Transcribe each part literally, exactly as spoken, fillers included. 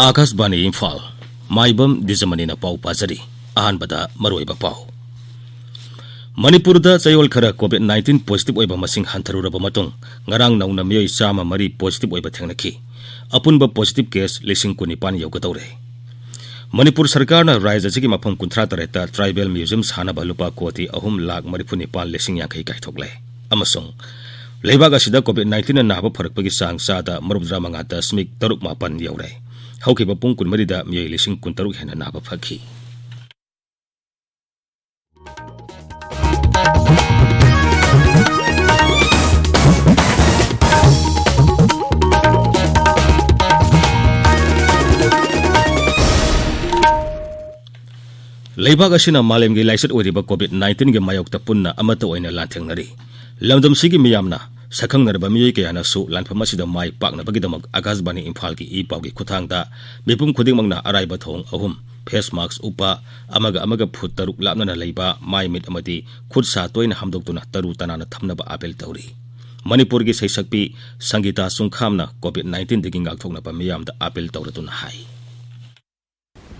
ꯑꯥꯀꯥꯁꯕꯥꯅꯤ ꯏꯝꯐꯥꯜ, ꯃꯥꯏꯕꯝ ꯗꯤꯖꯃꯅꯤꯅ ꯄꯥꯎ ꯄꯥꯖꯔꯤ꯫ ꯑꯍꯥꯟꯕꯗ ꯃꯔꯨꯑꯣꯏꯕ ꯄꯥꯎ꯫ ꯃꯅꯤꯄꯨꯔꯗ ꯆꯌꯣꯜ ꯈꯔ COVID nineteen positive ꯑꯣꯏꯕ ꯃꯁꯤꯡ ꯍꯟꯊꯔꯨꯔꯕ ꯃꯇꯨꯡ, ꯉꯔꯥꯡ ꯅꯧꯅ ꯃꯤꯑꯣꯏ ꯆꯥꯝꯃ ꯃꯔꯤ positive ꯑꯣꯏꯕ ꯊꯦꯡꯅꯈꯤ꯫ ꯑꯄꯨꯟꯕ positive case ꯂꯤꯁꯤꯡ ꯀꯨꯟꯅꯤꯄꯥꯟ ꯌꯧꯒꯗꯧꯔꯦ꯫ ꯃꯅꯤꯄꯨꯔ ꯁꯔꯀꯥꯔꯅ ꯔꯥꯖ꯭ꯌ ꯑꯁꯤꯒꯤ ꯃꯐꯝ ꯀꯨꯟꯊ꯭ꯔꯥ ꯇꯔꯦꯠꯇ tribal museum ꯁꯥꯅꯕ ꯂꯨꯄꯥ ꯀꯣꯇꯤ ꯑꯍꯨꯝ ꯂꯥꯈ ꯃꯔꯤꯐꯨ ꯅꯤꯄꯥꯟ ꯂꯤꯁꯤꯡ ꯌꯥꯡꯈꯩ ꯀꯥꯏꯊꯣꯛꯂꯦ꯫ ꯑꯃꯁꯨꯡ ꯂꯩꯕꯥꯛ ꯑꯁꯤꯗ COVID nineteenꯅ ꯅꯥꯕ ꯐꯔꯛꯄꯒꯤ ꯆꯥꯡ ꯆꯥꯗ ꯃꯔꯤꯐꯨꯇꯔꯥ ꯃꯉꯥ ꯗꯁꯃꯤꯛ ꯇꯔꯨꯛ ꯃꯥꯄꯟ ꯌꯧꯔꯦ꯫ ꯍꯧꯈꯤꯕ ꯄꯨꯡ ꯀꯨꯟꯃꯔꯤꯗ ꯃꯤꯑꯣꯏ ꯂꯤꯁꯤꯡ ꯀꯨꯟꯇꯔꯨꯛ ꯍꯦꯟꯅ ꯅꯥꯕ ꯐꯈꯤ꯫ ꯂꯩꯕꯥꯛ ꯑꯁꯤꯅ ꯃꯥꯂꯦꯝꯒꯤ ꯂꯥꯏꯆꯠ ꯑꯣꯏꯔꯤꯕ COVID nineteenꯒꯤ ꯃꯥꯌꯣꯛꯇ ꯄꯨꯟꯅ ꯑꯃꯠꯇ ꯑꯣꯏꯅ ꯂꯥꯟꯊꯦꯡꯅꯔꯤ꯫ ꯂꯝꯗꯝꯁꯤꯒꯤ ꯃꯤꯌꯥꯝꯅ ꯁꯛꯈꯪꯅꯔꯕ ꯃꯤꯑꯣꯏ ꯀꯌꯥꯅꯁꯨ ꯂꯥꯟꯐꯝ ꯑꯁꯤꯗ ꯃꯥꯏ ꯄꯥꯛꯅꯕꯒꯤꯗꯃꯛ ꯑꯥꯀꯥꯁꯕꯥꯅꯤ ꯏꯝꯐꯥꯜꯒꯤ ꯏ ꯄꯥꯎꯒꯤ ꯈꯨꯠꯊꯥꯡꯗ ꯃꯤꯄꯨꯝ ꯈꯨꯗꯤꯡꯃꯛꯅ ꯑꯔꯥꯏꯕ ꯊꯧꯑꯣꯡ ꯑꯍꯨꯝ, face mask ꯎꯞꯄ, ꯑꯃꯒ ꯑꯃꯒ ꯐꯨꯠ ꯇꯔꯨꯛ ꯂꯥꯞꯅꯅ ꯂꯩꯕ, ꯃꯥꯏ ꯃꯤꯠ ꯑꯃꯗꯤ ꯈꯨꯠ ꯁꯥ ꯇꯣꯏꯅ ꯍꯥꯝꯗꯣꯛꯇꯨꯅ ꯇꯔꯨ ꯇꯅꯥꯟꯅ ꯊꯝꯅꯕ ꯑꯥꯄꯤꯜ ꯇꯧꯔꯤ꯫ ꯃꯅꯤꯄꯨꯔꯒꯤ ꯁꯩꯁꯛꯄꯤ ꯁꯪꯒꯤꯇꯥ ꯆꯨꯡꯈꯥꯝꯅ COVID nineteenꯗꯒꯤ ꯉꯥꯛꯊꯣꯛꯅꯕ ꯃꯤꯌꯥꯝꯗ ꯑꯥꯄꯤꯜ ꯇꯧꯔꯗꯨꯅ ꯍꯥꯏ꯫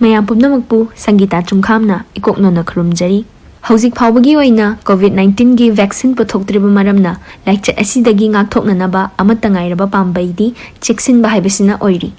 ꯃꯌꯥꯝ ꯄꯨꯝꯅꯃꯛꯄꯨ ꯁꯪꯒꯤꯇꯥ ꯆꯨꯡꯈꯥꯝꯅ ꯏꯀꯣꯛꯅꯅ ꯈꯨꯔꯨꯝꯖꯔꯤ꯫ ꯍꯧꯖꯤꯛ ꯐꯥꯎꯕꯒꯤ ꯑꯣꯏꯅ COVID nineteenꯒꯤ vaccine ꯄꯨꯊꯣꯛꯇ꯭ꯔꯤꯕ ꯃꯔꯝꯅ ꯂꯥꯏꯆꯠ ꯑꯁꯤꯗꯒꯤ ꯉꯥꯛꯊꯣꯛꯅꯅꯕ ꯑꯃꯠꯇ ꯉꯥꯏꯔꯕ ꯄꯥꯝꯕꯩꯗꯤ ꯆꯦꯛꯁꯤꯟꯕ ꯍꯥꯏꯕꯁꯤꯅ ꯑꯣꯏꯔꯤ꯫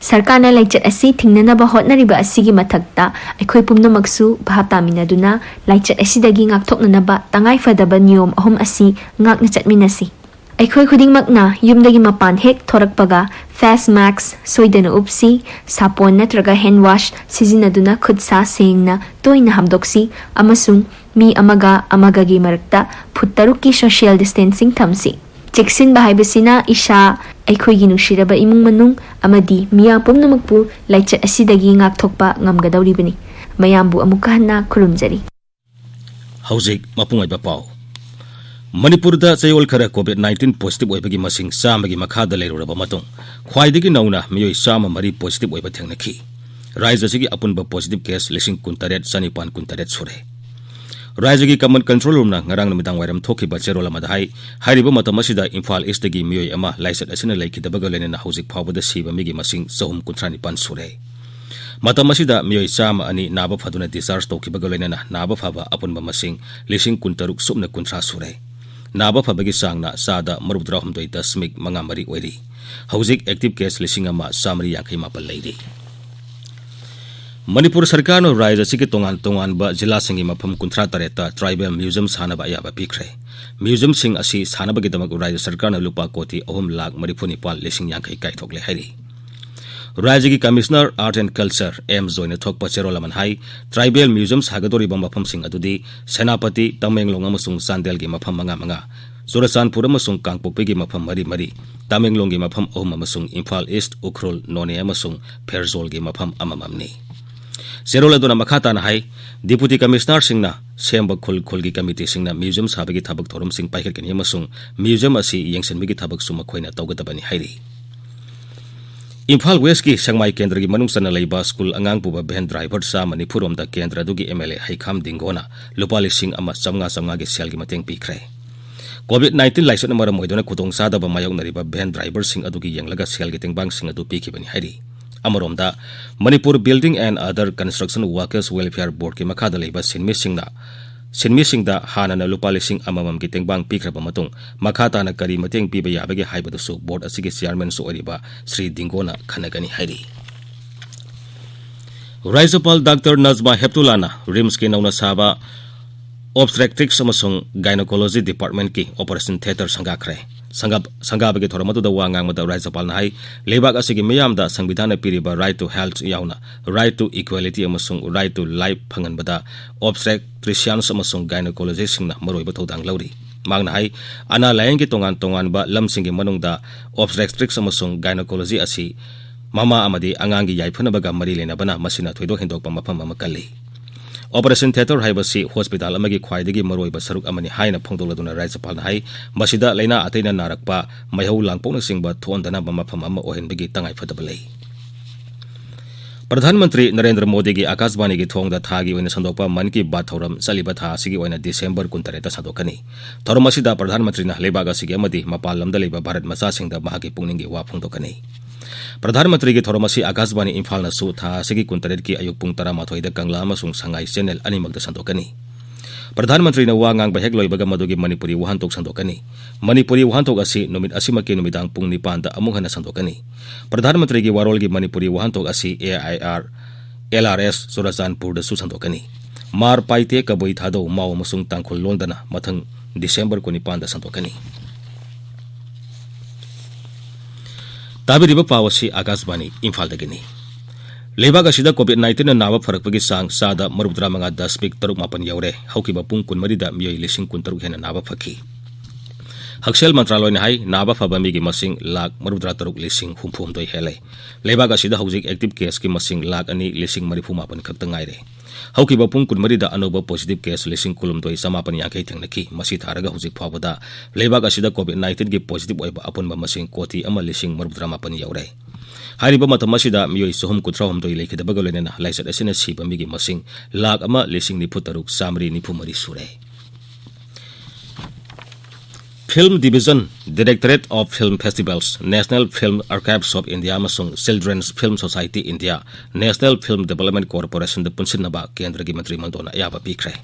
ꯁꯔꯀꯥꯔꯅ ꯂꯥꯏꯆꯠ ꯑꯁꯤ ꯊꯤꯡꯅꯅꯕ ꯍꯣꯠꯅꯔꯤꯕ ꯑꯁꯤꯒꯤ ꯃꯊꯛꯇ ꯑꯩꯈꯣꯏ ꯄꯨꯝꯅꯃꯛꯁꯨ ꯚꯥꯞ ꯇꯥꯃꯤꯟꯅꯗꯨꯅ ꯂꯥꯏꯆꯠ ꯑꯁꯤꯗꯒꯤ ꯉꯥꯛꯊꯣꯛꯅꯅꯕ ꯇꯉꯥꯏꯐꯗꯕ ꯅꯤꯌꯣꯝ ꯑꯍꯨꯝ ꯑꯁꯤ ꯉꯥꯛꯅ ꯆꯠꯃꯤꯟꯅꯁꯤ꯫ ꯑꯩꯈꯣꯏ ꯈꯨꯗꯤꯡꯃꯛꯅ ꯌꯨꯝꯗꯒꯤ ꯃꯄꯥꯟ ꯍꯦꯛ ꯊꯣꯔꯛꯄꯒ face mask ꯁꯣꯏꯗꯅ ꯎꯞꯁꯤ, ꯁꯥꯄꯣꯟ ꯅꯠꯇ꯭ꯔꯒ hand wash ꯁꯤꯖꯤꯟꯅꯗꯨꯅ ꯈꯨꯠ ꯁꯥ ꯁꯦꯡꯅ ꯇꯣꯏꯅ ꯍꯥꯝꯗꯣꯛꯁꯤ ꯑꯃꯁꯨꯡ ꯃꯤ ꯑꯃꯒ ꯑꯃꯒꯒꯤ ꯃꯔꯛꯇ ꯐꯨꯠ ꯇꯔꯨꯛꯀꯤ social distancing ꯊꯝꯁꯤ꯫ ꯆꯦꯛꯁꯤꯟꯕ ꯍꯥꯏꯕꯁꯤꯅ ꯏꯁꯥ, ꯑꯩꯈꯣꯏꯒꯤ ꯅꯨꯡꯁꯤꯔꯕ ꯏꯃꯨꯡ ꯃꯅꯨꯡ ꯑꯃꯗꯤ ꯃꯤꯌꯥꯝ ꯄꯨꯝꯅꯃꯛꯄꯨ ꯂꯥꯏꯆꯠ ꯑꯁꯤꯗꯒꯤ ꯉꯥꯛꯊꯣꯛꯄ ꯉꯝꯒꯗꯧꯔꯤꯕꯅꯤ꯫ ꯃꯌꯥꯝꯕꯨ ꯑꯃꯨꯛꯀ ꯍꯟꯅ ꯈꯨꯔꯨꯝꯖꯔꯤ꯫ ꯍꯧꯖꯤꯛ ꯃꯄꯨꯡ ꯑꯣꯏꯕ ꯄꯥꯎ꯫ ꯃꯅꯤꯄꯨꯔꯗ ꯆꯌꯣꯜ ꯈꯔ COVID nineteen positive ꯑꯣꯏꯕꯒꯤ ꯃꯁꯤꯡ ꯆꯥꯝꯃꯒꯤ ꯃꯈꯥꯗ ꯂꯩꯔꯨꯔꯕ ꯃꯇꯨꯡ, ꯈ꯭ꯋꯥꯏꯗꯒꯤ ꯅꯧꯅ ꯃꯤꯑꯣꯏ ꯆꯥꯝꯃ ꯃꯔꯤ positive ꯑꯣꯏꯕ ꯊꯦꯡꯅꯈꯤ꯫ ꯔꯥꯖ꯭ꯌ ꯑꯁꯤꯒꯤ ꯑꯄꯨꯟꯕ positive case ꯂꯤꯁꯤꯡ ꯀꯨꯟꯇꯔꯦꯠ ꯆꯅꯤꯄꯥꯟ ꯀꯨꯟꯇꯔꯦꯠ ꯁꯨꯔꯦ꯫ ꯔꯥꯖ꯭ꯌꯒꯤ Command Control Roomꯅ ꯉꯔꯥꯡ ꯅꯨꯃꯤꯗꯥꯡ ꯋꯥꯏꯔꯝ ꯊꯣꯛꯈꯤꯕ ꯆꯦꯔꯣꯜ ꯑꯃꯗ ꯍꯥꯏ, ꯍꯥꯏꯔꯤꯕ ꯃꯇꯝ ꯑꯁꯤꯗ ꯏꯝꯐꯥꯜ ꯏꯁꯇꯒꯤ ꯃꯤꯑꯣꯏ ꯑꯃ ꯂꯥꯏꯆꯠ ꯑꯁꯤꯅ ꯂꯩꯈꯤꯗꯕꯒ ꯂꯣꯏꯅꯅ ꯍꯧꯖꯤꯛ ꯐꯥꯎꯕꯗ ꯁꯤꯕ ꯃꯤꯒꯤ ꯃꯁꯤꯡ ꯆꯍꯨꯝ ꯀꯨꯟꯊ꯭ꯔꯥ ꯅꯤꯄꯥꯟ ꯁꯨꯔꯦ꯫ ꯃꯇꯝ ꯑꯁꯤꯗ ꯃꯤꯑꯣꯏ ꯆꯥꯝꯃ ꯑꯅꯤ ꯅꯥꯕ ꯐꯗꯨꯅ discharge ꯇꯧꯈꯤꯕꯒ ꯂꯣꯏꯅꯅ ꯅꯥꯕ ꯐꯕ ꯑꯄꯨꯟꯕ ꯃꯁꯤꯡ ꯂꯤꯁꯤꯡ ꯀꯨꯟꯇꯔꯨꯛ ꯁꯨꯞꯅ ꯀꯨꯟꯊ꯭ꯔꯥ ꯁꯨꯔꯦ꯫ ꯅꯥꯕ ꯐꯕꯒꯤ ꯆꯥꯡꯅ ꯆꯥꯗ ꯃꯔꯤꯐꯨꯇꯔꯥꯍꯨꯝꯗꯣꯏ ꯗꯁꯃꯤꯛ ꯃꯉꯥ ꯃꯔꯤ ꯑꯣꯏꯔꯤ꯫ ꯍꯧꯖꯤꯛ active case ꯂꯤꯁꯤꯡ ꯑꯃ ꯆꯥꯃꯔꯤ ꯌꯥꯡꯈꯩ ꯃꯥꯄꯟ ꯂꯩꯔꯤ꯫ ꯃꯅꯤꯄꯨꯔ ꯁꯔꯀꯥꯔꯅ ꯔꯥꯖ꯭ꯌ ꯑꯁꯤꯒꯤ ꯇꯣꯉꯥꯟ ꯇꯣꯉꯥꯟꯕ ꯖꯤꯂꯥꯁꯤꯡꯒꯤ ꯃꯐꯝ ꯀꯨꯟꯊ꯭ꯔꯥ ꯇꯔꯦꯠꯇ tribal museum ꯁꯥꯅꯕ ꯑꯌꯥꯕ ꯄꯤꯈ꯭ꯔꯦ꯫ Museumꯁꯤꯡ ꯑꯁꯤ ꯁꯥꯅꯕꯒꯤꯗꯃꯛ ꯔꯥꯖ꯭ꯌ ꯁꯔꯀꯥꯔꯅ ꯂꯨꯄꯥ ꯀꯣꯇꯤ ꯑꯍꯨꯝ ꯂꯥꯈ ꯃꯔꯤꯐꯨ ꯅꯤꯄꯥꯟ ꯂꯤꯁꯤꯡ ꯌꯥꯡꯈꯩ ꯀꯥꯏꯊꯣꯛꯂꯦ ꯍꯥꯏꯔꯤ꯫ ꯔꯥꯖ꯭ꯌꯒꯤ Commissioner Art and Culture M ꯖꯣꯏꯅ ꯊꯣꯛꯄ ꯆꯦꯔꯣꯜ ꯑꯃꯅ ꯍꯥꯏ, tribal museum ꯁꯥꯒꯗꯧꯔꯤꯕ ꯃꯐꯝꯁꯤꯡ ꯑꯗꯨꯗꯤ ꯁꯦꯅꯥꯄꯇꯤ, ꯇꯃꯦꯡꯂꯣꯡ ꯑꯃꯁꯨꯡ ꯆꯥꯟꯗꯦꯜꯒꯤ ꯃꯐꯝ ꯃꯉꯥ ꯃꯉꯥ, ꯆꯨꯔꯆꯥꯟꯄꯨꯔ ꯑꯃꯁꯨꯡ ꯀꯥꯡꯄꯣꯛꯄꯤꯒꯤ ꯃꯐꯝ ꯃꯔꯤ ꯃꯔꯤ, ꯇꯃꯦꯡꯂꯣꯡꯒꯤ ꯃꯐꯝ ꯑꯍꯨꯝ ꯑꯃꯁꯨꯡ ꯏꯝꯐꯥꯜ ꯏꯁ꯭ꯠ, ꯎꯈ꯭ꯔꯨꯜ, ꯅꯣꯅꯦ ꯑꯃꯁꯨꯡ ꯐꯦꯔꯖꯣꯜꯒꯤ ꯃꯐꯝ ꯑꯃꯃꯝꯅꯤ꯫ ꯆꯦꯔꯣꯜ ꯑꯗꯨꯅ ꯃꯈꯥ ꯇꯥꯅ ꯍꯥꯏ, Deputy Commissionerꯁꯤꯡꯅ ꯁꯦꯝꯕ ꯈꯨꯜ ꯈꯨꯜꯒꯤ committeeꯁꯤꯡꯅ museum ꯁꯥꯕꯒꯤ ꯊꯕꯛ ꯊꯧꯔꯝꯁꯤꯡ ꯄꯥꯏꯈꯠꯀꯅꯤ ꯑꯃꯁꯨꯡ museum ꯑꯁꯤ ꯌꯦꯡꯁꯤꯟꯕꯒꯤ ꯊꯕꯛꯁꯨ ꯃꯈꯣꯏꯅ ꯇꯧꯒꯗꯕꯅꯤ ꯍꯥꯏꯔꯤ꯫ ꯏꯝꯐꯥꯜ Westꯀꯤ ꯁꯦꯛꯃꯥꯏ ꯀꯦꯟꯗ꯭ꯔꯒꯤ ꯃꯅꯨꯡ ꯆꯟꯅ ꯂꯩꯕ ꯁ꯭ꯀꯨꯜ ꯑꯉꯥꯡ ꯄꯨꯕ van driver ꯆꯥꯝꯃ ꯅꯤꯐꯨ ꯔꯣꯝꯗ ꯀꯦꯟꯗ꯭ꯔ ꯑꯗꯨꯒꯤ MLA ꯍꯩꯈꯥꯝ ꯗꯤꯡꯒꯣꯅ ꯂꯨꯄꯥ ꯂꯤꯁꯤꯡ ꯑꯃ ꯆꯥꯝꯃꯉꯥ ꯆꯥꯝꯃꯉꯥꯒꯤ ꯁꯦꯜꯒꯤ ꯃꯇꯦꯡ ꯄꯤꯈ꯭ꯔꯦ꯫ COVID nineteen ꯂꯥꯏꯆꯠꯅ ꯃꯔꯝ ꯑꯣꯏꯗꯨꯅ ꯈꯨꯗꯣꯡꯆꯥꯗꯕ ꯃꯥꯌꯣꯛꯅꯔꯤꯕ van driverꯁꯤꯡ ꯑꯗꯨꯒꯤ ꯌꯦꯡꯂꯒ ꯁꯦꯜꯒꯤ ꯇꯦꯡꯕꯥꯡꯁꯤꯡ ꯑꯗꯨ ꯄꯤꯈꯤꯕꯅꯤ ꯍꯥꯏꯔꯤ꯫ ꯑꯃꯔꯣꯝꯗ, Manipur Building and Other Construction Workers Welfare Boardꯀꯤ ꯃꯈꯥꯗ ꯂꯩꯕ ꯁꯤꯟꯃꯤꯁꯤꯡꯅ, ꯁꯤꯟꯃꯤꯁꯤꯡꯗ ꯍꯥꯟꯅꯅ ꯂꯨꯄꯥ ꯂꯤꯁꯤꯡ ꯑꯃꯃꯝꯒꯤ ꯇꯦꯡꯕꯥꯡ ꯄꯤꯈ꯭ꯔꯕ ꯃꯇꯨꯡ, ꯃꯈꯥ ꯇꯥꯅ ꯀꯔꯤ ꯃꯇꯦꯡ ꯄꯤꯕ ꯌꯥꯕꯒꯦ ꯍꯥꯏꯕꯗꯨꯁꯨ board ꯑꯁꯤꯒꯤ chairmanꯁꯨ ꯑꯣꯏꯔꯤꯕ ꯁ꯭ꯔꯤ ꯗꯤꯡꯒꯣꯅ ꯈꯟꯅꯒꯅꯤ ꯍꯥꯏꯔꯤ꯫ ꯔꯥꯖ꯭ꯌꯄꯥꯜ ꯗꯥꯛꯇꯔ ꯅꯖꯃꯥ ꯍꯦꯞꯇꯨꯂꯥꯅ RIMSꯀꯤ ꯅꯧꯅ ꯁꯥꯕ Obstetrics ꯑꯃꯁꯨꯡ Gynecology Departmentꯀꯤ operation theatre ꯁꯪꯒꯥꯈ꯭ꯔꯦ꯫ ꯁꯪꯒꯥ-, ꯁꯪꯒꯥꯕꯒꯤ ꯊꯧꯔꯝ ꯑꯗꯨꯗ ꯋꯥ ꯉꯥꯡꯕꯗ ꯔꯥꯖ꯭ꯌꯄꯥꯜꯅ ꯍꯥꯏ, ꯂꯩꯕꯥꯛ ꯑꯁꯤꯒꯤ ꯃꯤꯌꯥꯝꯗ ꯁꯪꯕꯤꯙꯥꯟꯅ ꯄꯤꯔꯤꯕ right to health ꯌꯥꯎꯅ right to equality ꯑꯃꯁꯨꯡ right to life ꯐꯪꯍꯟꯕꯗ obstetricians ꯑꯃꯁꯨꯡ gynecologistꯁꯤꯡꯅ ꯃꯔꯨꯑꯣꯏꯕ ꯊꯧꯗꯥꯡ ꯂꯧꯔꯤ꯫ ꯃꯍꯥꯛꯅ ꯍꯥꯏ, ꯑꯅꯥ ꯂꯥꯌꯦꯡꯒꯤ ꯇꯣꯉꯥꯟ ꯇꯣꯉꯥꯟꯕ ꯂꯝꯁꯤꯡꯒꯤ ꯃꯅꯨꯡꯗ obstetrics ꯑꯃꯁꯨꯡ gynecology ꯑꯁꯤ ꯃꯃꯥ ꯑꯃꯗꯤ ꯑꯉꯥꯡꯒꯤ ꯌꯥꯏꯐꯅꯕꯒ ꯃꯔꯤ ꯂꯩꯅꯕꯅ ꯃꯁꯤꯅ ꯊꯣꯏꯗꯣꯛ ꯍꯦꯟꯗꯣꯛꯄ ꯃꯐꯝ ꯑꯃ ꯀꯜꯂꯤ꯫ Operation theatre ꯍꯥꯏꯕꯁꯤ hospital ꯑꯃꯒꯤ ꯈ꯭ꯋꯥꯏꯗꯒꯤ ꯃꯔꯨꯑꯣꯏꯕ ꯁꯔꯨꯛ ꯑꯃꯅꯤ ꯍꯥꯏꯅ ꯐꯣꯡꯗꯣꯛꯂꯗꯨꯅ ꯔꯥꯖ꯭ꯌꯄꯥꯜꯅ ꯍꯥꯏ, ꯃꯁꯤꯗ ꯂꯥꯏꯅꯥ ꯑꯇꯩꯅ ꯅꯥꯔꯛꯄ, ꯃꯩꯍꯧ ꯂꯥꯡꯄꯣꯛꯅꯆꯤꯡꯕ ꯊꯣꯛꯍꯟꯗꯅꯕ ꯃꯐꯝ ꯑꯃ ꯑꯣꯏꯍꯟꯕꯒꯤ ꯇꯉꯥꯏꯐꯗꯕ ꯂꯩ꯫ ꯄ꯭ꯔꯙꯥꯟ ꯃꯟꯇ꯭ꯔꯤ ꯅꯔꯦꯟꯗ꯭ꯔ ꯃꯣꯗꯤꯒꯤ ꯑꯥꯀꯥꯁꯕꯥꯅꯤꯒꯤ ꯊꯣꯡꯗ ꯊꯥꯒꯤ ꯑꯣꯏꯅ ꯁꯟꯗꯣꯛꯄ ꯃꯟ ꯀꯤ ꯕꯥꯠ ꯊꯧꯔꯝ ꯆꯠꯂꯤꯕ ꯊꯥ ꯑꯁꯤꯒꯤ ꯑꯣꯏꯅ ꯗꯤꯁꯦꯝꯕꯔ ꯀꯨꯟꯇꯔꯦꯠꯇ ꯁꯟꯗꯣꯛꯀꯅꯤ꯫ ꯊꯧꯔꯝ ꯑꯁꯤꯗ ꯄ꯭ꯔꯙꯥꯟ ꯃꯟꯇ꯭ꯔꯤꯅ ꯂꯩꯕꯥꯛ ꯑꯁꯤꯒꯤ ꯑꯃꯗꯤ ꯃꯄꯥꯟ ꯂꯝꯗ ꯂꯩꯕ ꯚꯥꯔꯠ ꯃꯆꯥꯁꯤꯡꯗ ꯃꯍꯥꯛꯀꯤ ꯄꯨꯛꯅꯤꯡꯒꯤ ꯋꯥ ꯐꯣꯡꯗꯣꯛꯀꯅꯤ꯫ ꯄ꯭ꯔꯙꯥꯟ ꯃꯟꯇ꯭ꯔꯤꯒꯤ ꯊꯧꯔꯝ ꯑꯁꯤ ꯑꯥꯀꯥꯁꯕꯥꯅꯤ ꯏꯝꯐꯥꯜꯅꯁꯨ ꯊꯥ ꯑꯁꯤꯒꯤ ꯀꯨꯟꯇꯔꯦꯠꯀꯤ ꯑꯌꯨꯛ ꯄꯨꯡ ꯇꯔꯥꯃꯥꯊꯣꯏꯗ ꯀꯪꯂꯥ ꯑꯃꯁꯨꯡ ꯁꯉꯥꯏ ꯆꯦꯅꯦꯜ ꯑꯅꯤꯃꯛꯇ ꯁꯟꯗꯣꯛꯀꯅꯤ꯫ ꯄ꯭ꯔꯙꯥꯟ ꯃꯟꯇ꯭ꯔꯤꯅ ꯋꯥ ꯉꯥꯡꯕ ꯍꯦꯛ ꯂꯣꯏꯕꯒ ꯃꯗꯨꯒꯤ ꯃꯅꯤꯄꯨꯔꯤ ꯋꯥꯍꯟꯊꯣꯛ ꯁꯟꯗꯣꯛꯀꯅꯤ꯫ ꯃꯅꯤꯄꯨꯔꯤ ꯋꯥꯍꯟꯊꯣꯛ ꯑꯁꯤ ꯅꯨꯃꯤꯠ ꯑꯁꯤꯃꯛꯀꯤ ꯅꯨꯃꯤꯗꯥꯡ ꯄꯨꯡ ꯅꯤꯄꯥꯟꯗ ꯑꯃꯨꯛ ꯍꯟꯅ ꯁꯟꯗꯣꯛꯀꯅꯤ꯫ ꯄ꯭ꯔꯙꯥꯟ ꯃꯟꯇ꯭ꯔꯤꯒꯤ ꯋꯥꯔꯣꯜꯒꯤ ꯃꯅꯤꯄꯨꯔꯤ ꯋꯥꯍꯟꯊꯣꯛ ꯑꯁꯤ A I R, L R S ꯆꯨꯔꯆꯥꯟꯄꯨꯔꯗꯁꯨ ꯁꯟꯗꯣꯛꯀꯅꯤ꯫ ꯃꯥꯔ ꯄꯥꯏꯇꯦ ꯀꯕꯨꯏ ꯊꯥꯗꯧ ꯃꯥꯎ ꯑꯃꯁꯨꯡ ꯇꯥꯡꯈꯨꯜ ꯂꯣꯟꯗꯅ ꯃꯊꯪ ꯗꯤꯁꯦꯝꯕꯔ ꯀꯨꯟꯅꯤꯄꯥꯟꯗ ꯁꯟꯗꯣꯛꯀꯅꯤ꯫ ꯇꯥꯕꯤꯔꯤꯕ ꯄꯥꯎ ꯑꯁꯤ ꯑꯥꯀꯥꯁꯕꯥꯅꯤ ꯏꯝꯐꯥꯜꯗꯒꯤꯅꯤ꯫ ꯂꯩꯕꯥꯛ ꯑꯁꯤꯗ ꯀꯣꯚꯤꯗ ꯅꯥꯏꯟꯇꯤꯟꯅ ꯅꯥꯕ ꯐꯔꯛꯄꯒꯤ ꯆꯥꯡ ꯆꯥꯗ ꯃꯔꯤꯐꯨꯇꯔꯥꯃꯉꯥ ꯗꯁꯃꯤꯛ ꯇꯔꯨꯛ ꯃꯥꯄꯟ ꯌꯧꯔꯦ꯫ ꯍꯧꯈꯤꯕ ꯄꯨꯡ ꯀꯨꯟꯃꯔꯤꯗ ꯃꯤꯑꯣꯏ ꯂꯤꯁꯤꯡ ꯀꯨꯟꯇꯔꯨꯛ ꯍꯦꯟꯅ ꯅꯥꯕ ꯐꯈꯤ꯫ ꯍꯛꯁꯦꯜ ꯃꯟꯇ꯭ꯔꯥꯂꯣꯏꯅ ꯍꯥꯏ, ꯅꯥꯕ ꯐꯕ ꯃꯤꯒꯤ ꯃꯁꯤꯡ ꯂꯥꯈ ꯃꯔꯤꯐꯨꯇꯔꯥ ꯇꯔꯨꯛ ꯂꯤꯁꯤꯡ ꯍꯨꯝꯐꯨ ꯍꯨꯝꯗꯣꯏ ꯍꯦꯜꯂꯦ꯫ ꯂꯩꯕꯥꯛ ꯑꯁꯤꯗ ꯍꯧꯖꯤꯛ ꯑꯦꯛꯇꯤꯚ ꯀꯦꯁꯀꯤ ꯃꯁꯤꯡ ꯂꯥꯈ ꯑꯅꯤ ꯂꯤꯁꯤꯡ ꯃꯔꯤꯐꯨ ꯃꯥꯄꯟ ꯈꯛꯇ ꯉꯥꯏꯔꯦ꯫ ꯍꯧꯈꯤꯕ ꯄꯨꯡ ꯀꯨꯟꯃꯔꯤꯗ ꯑꯅꯧꯕ ꯄꯣꯖꯤꯇꯤꯚ ꯀꯦꯁ ꯂꯤꯁꯤꯡ ꯀꯨꯟꯍꯨꯝꯗꯣꯏ ꯆꯃꯥꯄꯟ ꯌꯥꯡꯈꯩ ꯊꯦꯡꯅꯈꯤ꯫ ꯃꯁꯤ ꯊꯥꯔꯒ ꯍꯧꯖꯤꯛ ꯐꯥꯎꯕꯗ ꯂꯩꯕꯥꯛ ꯑꯁꯤꯗ ꯀꯣꯚꯤꯗ ꯅꯥꯏꯟꯇꯤꯟꯒꯤ ꯄꯣꯖꯤꯇꯤꯚ ꯑꯣꯏꯕ ꯑꯄꯨꯟꯕ ꯃꯁꯤꯡ ꯀꯣꯇꯤ ꯑꯃ ꯂꯤꯁꯤꯡ ꯃꯔꯤꯐꯨꯇꯔꯥ ꯃꯥꯄꯟ ꯌꯧꯔꯦ꯫ ꯍꯥꯏꯔꯤꯕ ꯃꯇꯝ ꯑꯁꯤꯗ ꯃꯤꯑꯣꯏ ꯆꯍꯨꯝ ꯀꯨꯟꯊ꯭ꯔꯥ ꯍꯨꯝꯗꯣꯏ ꯂꯩꯈꯤꯗꯕꯒ ꯂꯣꯏꯅꯅ ꯂꯥꯏꯆꯠ ꯑꯁꯤꯅ ꯁꯤꯕ ꯃꯤꯒꯤ ꯃꯁꯤꯡ ꯂꯥꯈ ꯑꯃ ꯂꯤꯁꯤꯡ ꯅꯤꯐꯨ ꯇꯔꯨꯛ ꯆꯥꯃꯔꯤ ꯅꯤꯐꯨ ꯃꯔꯤ ꯁꯨꯔꯦ꯫ Film Division, Directorate of Film Festivals, National Film Archives of India ꯑꯃꯁꯨꯡ Children's Film Society India, National Film Development Corporationꯗ ꯄꯨꯟꯁꯤꯟꯅꯕ ꯀꯦꯟꯗ꯭ꯔꯒꯤ ꯃꯟꯇ꯭ꯔꯤ ꯃꯟꯗꯣꯜꯅ ꯑꯌꯥꯕ ꯄꯤꯈ꯭ꯔꯦ꯫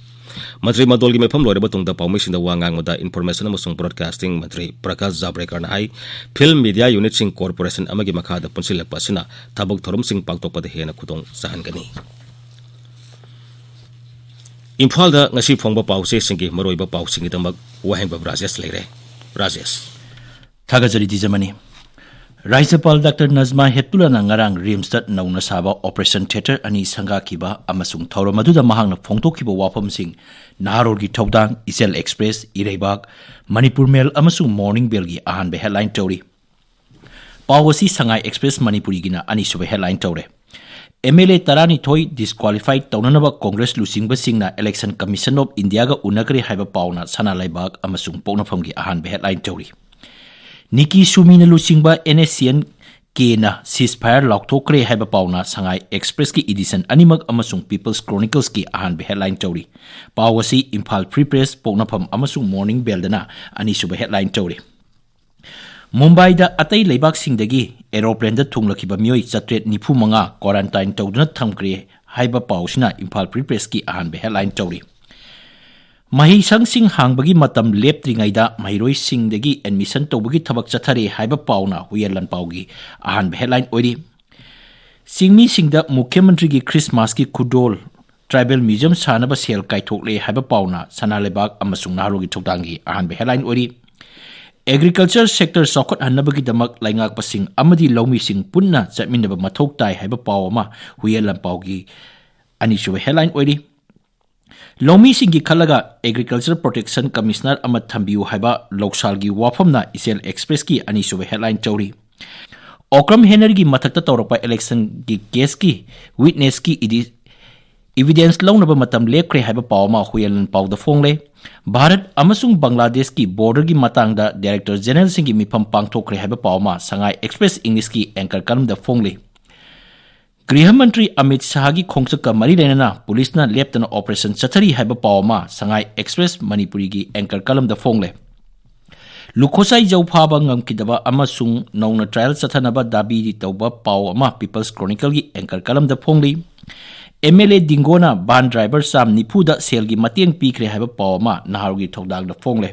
ꯃꯟꯇ꯭ꯔꯤ ꯃꯟꯗꯣꯜꯒꯤ ꯃꯤꯐꯝ ꯂꯣꯏꯔꯕ ꯇꯨꯡꯗ ꯄꯥꯎꯃꯤꯁꯤꯡꯗ ꯋꯥ ꯉꯥꯡꯕꯗ Information ꯑꯃꯁꯨꯡ Broadcasting ꯃꯟꯇ꯭ꯔꯤ ꯄ꯭ꯔꯀꯥꯁ ꯖꯥꯕ꯭ꯔꯦꯀꯔꯅ ꯍꯥꯏ, ꯐꯤꯜꯝ ꯃꯤꯗꯤꯌꯥ ꯌꯨꯅꯤꯠꯁꯤꯡ ꯀꯣꯔꯄꯣꯔꯦꯁꯟ ꯑꯃꯒꯤ ꯃꯈꯥꯗ ꯄꯨꯟꯁꯤꯜꯂꯛꯄ ꯑꯁꯤꯅ ꯊꯕꯛ ꯊꯧꯔꯝꯁꯤꯡ ꯄꯥꯡꯊꯣꯛꯄꯗ ꯍꯦꯟꯅ ꯈꯨꯗꯣꯡ ꯆꯥꯍꯟꯒꯅꯤ꯫ ꯏꯝꯐꯥꯜꯗ ꯉꯁꯤ ꯐꯣꯡꯕ ꯄꯥꯎꯆꯦꯁꯤꯡꯒꯤ ꯃꯔꯨꯑꯣꯏꯕ ꯄꯥꯎꯁꯤꯡꯒꯤꯗꯃꯛ ꯋꯥꯍꯦꯡꯕꯝ ꯔꯥꯖꯦꯁ ꯂꯩꯔꯦ꯫ ꯔꯥꯖꯦꯁ꯫ ꯊꯥꯒꯠꯆꯔꯤ ꯗꯤꯖꯃꯅꯤ꯫ ꯔꯥꯖ꯭ꯌꯄꯥꯜ ꯗꯥꯛꯇꯔ ꯅꯖꯃꯥ ꯍꯦꯞꯇꯨꯂꯥꯅ ꯉꯔꯥꯡ ꯔꯤꯝꯁꯇ ꯅꯧꯅ ꯁꯥꯕ ꯑꯣꯄꯔꯦꯁꯟ ꯊꯤꯌꯦꯇꯔ ꯑꯅꯤ ꯁꯪꯒꯥꯈꯤꯕ ꯑꯃꯁꯨꯡ ꯊꯧꯔꯝ ꯑꯗꯨꯗ ꯃꯍꯥꯛꯅ ꯐꯣꯡꯗꯣꯛꯈꯤꯕ ꯋꯥꯐꯝꯁꯤꯡ ꯅꯍꯥꯔꯣꯜꯒꯤ ꯊꯧꯗꯥꯡ, ꯏꯆꯦꯜ ꯑꯦꯛꯁꯄ꯭ꯔꯦꯁ, ꯏꯔꯩꯕꯥꯛ, ꯃꯅꯤꯄꯨꯔ ꯃꯦꯜ ꯑꯃꯁꯨꯡ ꯃꯣꯔꯅꯤꯡ ꯕꯦꯜꯒꯤ ꯑꯍꯥꯟꯕ ꯍꯦꯗꯂꯥꯏꯟ ꯇꯧꯔꯤ꯫ ꯄꯥꯎ ꯑꯁꯤ ꯁꯉꯥꯏ ꯑꯦꯛꯁꯄ꯭ꯔꯦꯁ ꯃꯅꯤꯄꯨꯔꯤꯒꯤꯅ ꯑꯅꯤꯁꯨꯕ ꯍꯦꯗꯂꯥꯏꯟ ꯇꯧꯔꯦ꯫ ꯑꯦꯝ ꯑꯦꯜ ꯑꯦ ꯇꯔꯥꯅꯤꯊꯣꯏ ꯗꯤꯁꯀ꯭ꯋꯥꯂꯤꯐꯥꯏ ꯇꯧꯅꯅꯕ ꯀꯣꯡꯒ꯭ꯔꯦꯁ ꯂꯨꯆꯤꯡꯕꯁꯤꯡꯅ ꯏꯂꯦꯛꯁꯟ ꯀꯃꯤꯁꯟ ꯑꯣꯐ ꯏꯟꯗꯤꯌꯥꯒ ꯎꯅꯈ꯭ꯔꯦ ꯍꯥꯏꯕ ꯄꯥꯎꯅ ꯁꯅꯥ ꯂꯩꯕꯥꯛ ꯑꯃꯁꯨꯡ ꯄꯣꯛꯅꯐꯝꯒꯤ ꯑꯍꯥꯟꯕ ꯍꯦꯗꯂꯥꯏꯟ ꯇꯧꯔꯤ꯫ ꯅꯤꯀꯤ ꯁꯨꯃꯤꯅ ꯂꯨꯆꯤꯡꯕ ꯑꯦꯟ ꯑꯦꯁ ꯁꯤ ꯑꯦꯟ ꯀꯦꯅ ceasefire ꯂꯥꯎꯊꯣꯛꯈ꯭ꯔꯦ ꯍꯥꯏꯕ ꯄꯥꯎꯅ ꯁꯉꯥꯏ ꯑꯦꯛꯁꯄ꯭ꯔꯦꯁꯀꯤ edition ꯑꯅꯤꯃꯛ ꯑꯃꯁꯨꯡ People's Chroniclesꯀꯤ ꯑꯍꯥꯟꯕ headline ꯇꯧꯔꯤ꯫ ꯄꯥꯎ ꯑꯁꯤ ꯏꯝꯐꯥꯜ Free Press, ꯄꯣꯛꯅꯐꯝ ꯑꯃꯁꯨꯡ Morning Bellꯗꯅ ꯑꯅꯤꯁꯨꯕ headline ꯇꯧꯔꯤ꯫ ꯃꯨꯝꯕꯥꯏꯗ ꯑꯇꯩ ꯂꯩꯕꯥꯛꯁꯤꯡꯗꯒꯤ aeroplaneꯗ ꯊꯨꯡꯂꯛꯈꯤꯕ ꯃꯤꯑꯣꯏ ꯆꯥꯇ꯭ꯔꯦꯠ ꯅꯤꯐꯨ ꯃꯉꯥ quarantine ꯇꯧꯗꯨꯅ ꯊꯝꯈ꯭ꯔꯦ ꯍꯥꯏꯕ ꯄꯥꯎꯁꯤꯅ ꯏꯝꯐꯥꯜ Free Pressꯀꯤ ꯑꯍꯥꯟꯕ headline ꯇꯧꯔꯤ꯫ ꯃꯍꯩꯁꯪꯁꯤꯡ ꯍꯥꯡꯕꯒꯤ ꯃꯇꯝ ꯂꯦꯞꯇ꯭ꯔꯤꯉꯩꯗ ꯃꯍꯩꯔꯣꯏꯁꯤꯡꯗꯒꯤ admission ꯇꯧꯕꯒꯤ ꯊꯕꯛ ꯆꯠꯊꯔꯦ ꯍꯥꯏꯕ ꯄꯥꯎꯅ ꯍꯨꯏꯌꯦꯟ ꯂꯥꯟꯄꯥꯎꯒꯤ ꯑꯍꯥꯟꯕ headline ꯑꯣꯏꯔꯤ꯫ ꯆꯤꯡꯃꯤꯁꯤꯡꯗ ꯃꯨꯈ꯭ꯌ ꯃꯟꯇ꯭ꯔꯤꯒꯤ ꯈ꯭ꯔꯤꯁꯃꯥꯁꯀꯤ ꯈꯨꯗꯣꯜ, tribal museum ꯁꯥꯅꯕ ꯁꯦꯜ ꯀꯥꯏꯊꯣꯛꯂꯦ ꯍꯥꯏꯕ ꯄꯥꯎꯅ ꯁꯅꯥ ꯂꯩꯕꯥꯛ ꯑꯃꯁꯨꯡ ꯅꯍꯥꯔꯣꯜꯒꯤ ꯊꯧꯗꯥꯡꯒꯤ ꯑꯍꯥꯟꯕ headline ꯑꯣꯏꯔꯤ꯫ Agriculture sector ꯆꯥꯎꯈꯠꯍꯟꯅꯕꯒꯤꯗꯃꯛ ꯂꯩꯉꯥꯛꯄꯁꯤꯡ ꯑꯃꯗꯤ ꯂꯧꯃꯤꯁꯤꯡ ꯄꯨꯟꯅ ꯆꯠꯃꯤꯟꯅꯕ ꯃꯊꯧ ꯇꯥꯏ ꯍꯥꯏꯕ ꯄꯥꯎ ꯑꯃ ꯍꯨꯏꯌꯦꯟ ꯂꯥꯟꯄꯥꯎꯒꯤ ꯑꯅꯤꯁꯨꯕ headline ꯑꯣꯏꯔꯤ꯫ ꯂꯧꯃꯤꯁꯤꯡꯒꯤ ꯈꯜꯂꯒ Agriculture Protection Commissioner ꯑꯃ ꯊꯝꯕꯤꯌꯨ ꯍꯥꯏꯕ ꯂꯧꯁꯥꯜꯒꯤ ꯋꯥꯐꯝꯅ ꯏꯆꯦꯜ ꯑꯦꯛꯁꯄ꯭ꯔꯦꯁꯀꯤ ꯑꯅꯤꯁꯨꯕ headline ꯇꯧꯔꯤ꯫ ꯑꯣꯀ꯭ꯔꯝ ꯍꯦꯅꯔꯒꯤ ꯃꯊꯛꯇ ꯇꯧꯔꯛꯄ electionꯒꯤ caseꯀꯤ witnessꯀꯤ ꯏꯗꯤ-, evidence ꯂꯧꯅꯕ ꯃꯇꯝ ꯂꯦꯞꯈ꯭ꯔꯦ ꯍꯥꯏꯕ ꯄꯥꯎ ꯑꯃ ꯍꯨꯏꯌꯦꯟ ꯂꯥꯟꯄꯥꯎꯗ ꯐꯣꯡꯂꯦ꯫ ꯚꯥꯔꯠ ꯑꯃꯁꯨꯡ ꯕꯪꯒ꯭ꯂꯥꯗꯦꯁꯀꯤ borderꯒꯤ ꯃꯇꯥꯡꯗ director generalꯁꯤꯡꯒꯤ ꯃꯤꯐꯝ ꯄꯥꯡꯊꯣꯛꯈ꯭ꯔꯦ ꯍꯥꯏꯕ ꯄꯥꯎ ꯑꯃ ꯁꯉꯥꯏ ꯑꯦꯛꯁꯄ꯭ꯔꯦꯁ Englishꯀꯤ anchor columnꯗ ꯐꯣꯡꯂꯤ꯫ ꯒ꯭ꯔꯤꯍ ꯃꯟꯇ꯭ꯔꯤ ꯑꯃꯤꯠ ꯁꯥꯍꯒꯤ ꯈꯣꯡꯆꯠꯀ ꯃꯔꯤ ꯂꯩꯅꯅ ꯄꯨꯂꯤꯁꯅ ꯂꯦꯞꯇꯅ operation ꯆꯠꯊꯔꯤ ꯍꯥꯏꯕ ꯄꯥꯎ ꯑꯃ ꯁꯉꯥꯏ ꯑꯦꯛꯁꯄ꯭ꯔꯦꯁ ꯃꯅꯤꯄꯨꯔꯤꯒꯤ anchor columnꯗ ꯐꯣꯡꯂꯦ꯫ ꯂꯨꯈꯣꯁꯥꯏ ꯖꯧ ꯐꯥꯕ ꯉꯝꯈꯤꯗꯕ ꯑꯃꯁꯨꯡ ꯅꯧꯅ trial ꯆꯠꯊꯅꯕ ꯗꯥꯕꯤ ꯇꯧꯕ ꯄꯥꯎ ꯑꯃ People's Chronicleꯒꯤ anchor columnꯗ ꯐꯣꯡꯂꯤ꯫ MLA ꯗꯤꯡꯒꯣꯅ van driver ꯆꯥꯝ ꯅꯤꯐꯨꯗ ꯁꯦꯜꯒꯤ ꯃꯇꯦꯡ ꯄꯤꯈ꯭ꯔꯦ ꯍꯥꯏꯕ ꯄꯥꯎ ꯑꯃ ꯅꯍꯥꯔꯣꯜꯒꯤ ꯊꯧꯗꯥꯡꯗ ꯐꯣꯡꯂꯦ꯫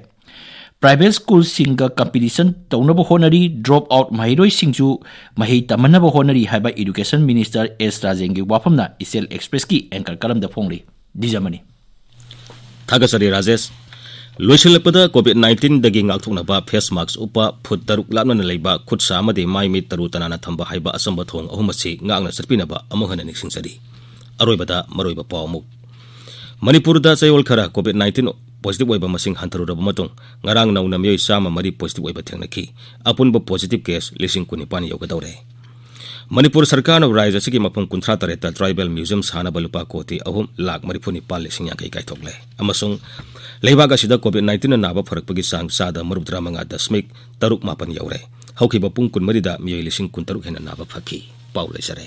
Private schoolꯁꯤꯡꯒ competition ꯇꯧꯅꯕ ꯍꯣꯠꯅꯔꯤ, drop out ꯃꯍꯩꯔꯣꯏꯁꯤꯡꯁꯨ ꯃꯍꯩ ꯇꯝꯍꯟꯅꯕ ꯍꯣꯠꯅꯔꯤ ꯍꯥꯏꯕ Education Minister ꯑꯦꯁ ꯔꯥꯖꯦꯟꯒꯤ ꯋꯥꯐꯝꯅ ꯏꯆꯦꯜ ꯑꯦꯛꯁꯄ꯭ꯔꯦꯁꯀꯤ anchor columnꯗ ꯐꯣꯡꯂꯤ꯫ ꯗꯤꯖꯃꯅꯤ꯫ ꯊꯥꯒꯠꯆꯔꯤ ꯔꯥꯖꯦꯁ꯫ ꯂꯣꯏꯁꯤꯜꯂꯛꯄꯗ COVID nineteenꯗꯒꯤ ꯉꯥꯛꯊꯣꯛꯅꯕ face mask ꯎꯞꯄ, ꯐꯨꯠ ꯇꯔꯨꯛ ꯂꯥꯞꯅꯅ ꯂꯩꯕ, ꯈꯨꯠ ꯁꯥ ꯑꯃꯗꯤ ꯃꯥꯏ ꯃꯤꯠ ꯇꯔꯨ ꯇꯅꯥꯟꯅ ꯊꯝꯕ ꯍꯥꯏꯕ ꯑꯆꯝꯕ ꯊꯧꯑꯣꯡ ꯑꯍꯨꯝ ꯑꯁꯤ ꯉꯥꯛꯅ ꯆꯠꯄꯤꯅꯕ ꯑꯃꯨꯛ ꯍꯟꯅ ꯅꯤꯡꯁꯤꯡꯖꯔꯤ꯫ ꯑꯔꯣꯏꯕꯗ ꯃꯔꯨꯑꯣꯏꯕ ꯄꯥꯎ ꯑꯃꯨꯛ꯫ ꯃꯅꯤꯄꯨꯔꯗ ꯆꯌꯣꯜ ꯈꯔ COVID nineteen positive ꯑꯣꯏꯕ ꯃꯁꯤꯡ ꯍꯟꯊꯔꯨꯔꯕ ꯃꯇꯨꯡ, ꯉꯔꯥꯡ ꯅꯧꯅ ꯃꯤꯑꯣꯏ ꯆꯥꯝꯃ ꯃꯔꯤ positive ꯑꯣꯏꯕ ꯊꯦꯡꯅꯈꯤ꯫ ꯑꯄꯨꯟꯕ positive case ꯂꯤꯁꯤꯡ ꯀꯨꯟꯅꯤꯄꯥꯟ ꯌꯧꯒꯗꯧꯔꯦ꯫ ꯃꯅꯤꯄꯨꯔ ꯁꯔꯀꯥꯔꯅ ꯔꯥꯖ꯭ꯌ ꯑꯁꯤꯒꯤ ꯃꯐꯝ ꯀꯨꯟꯊ꯭ꯔꯥ ꯇꯔꯦꯠꯇ tribal museum ꯁꯥꯅꯕ ꯂꯨꯄꯥ ꯀꯣꯇꯤ ꯑꯍꯨꯝ ꯂꯥꯈ ꯃꯔꯤꯐꯨ ꯅꯤꯄꯥꯟ ꯂꯤꯁꯤꯡ ꯌꯥꯡꯈꯩ ꯀꯥꯏꯊꯣꯛꯂꯦ ꯑꯃꯁꯨꯡ ꯂꯩꯕꯥꯛ ꯑꯁꯤꯗ COVID nineteenꯅ ꯅꯥꯕ ꯐꯔꯛꯄꯒꯤ ꯆꯥꯡ ꯆꯥꯗ ꯃꯔꯤꯐꯨꯇꯔꯥ ꯃꯉꯥ ꯗꯁꯃꯤꯛ ꯇꯔꯨꯛ ꯃꯥꯄꯟ ꯌꯧꯔꯦ꯫ ꯍꯧꯈꯤꯕ ꯄꯨꯡ ꯀꯨꯟꯃꯔꯤꯗ ꯃꯤꯑꯣꯏ ꯂꯤꯁꯤꯡ ꯀꯨꯟꯇꯔꯨꯛ ꯍꯦꯟꯅ ꯅꯥꯕ ꯐꯈꯤ꯫ ꯄꯥꯎ ꯂꯣꯏꯖꯔꯦ꯫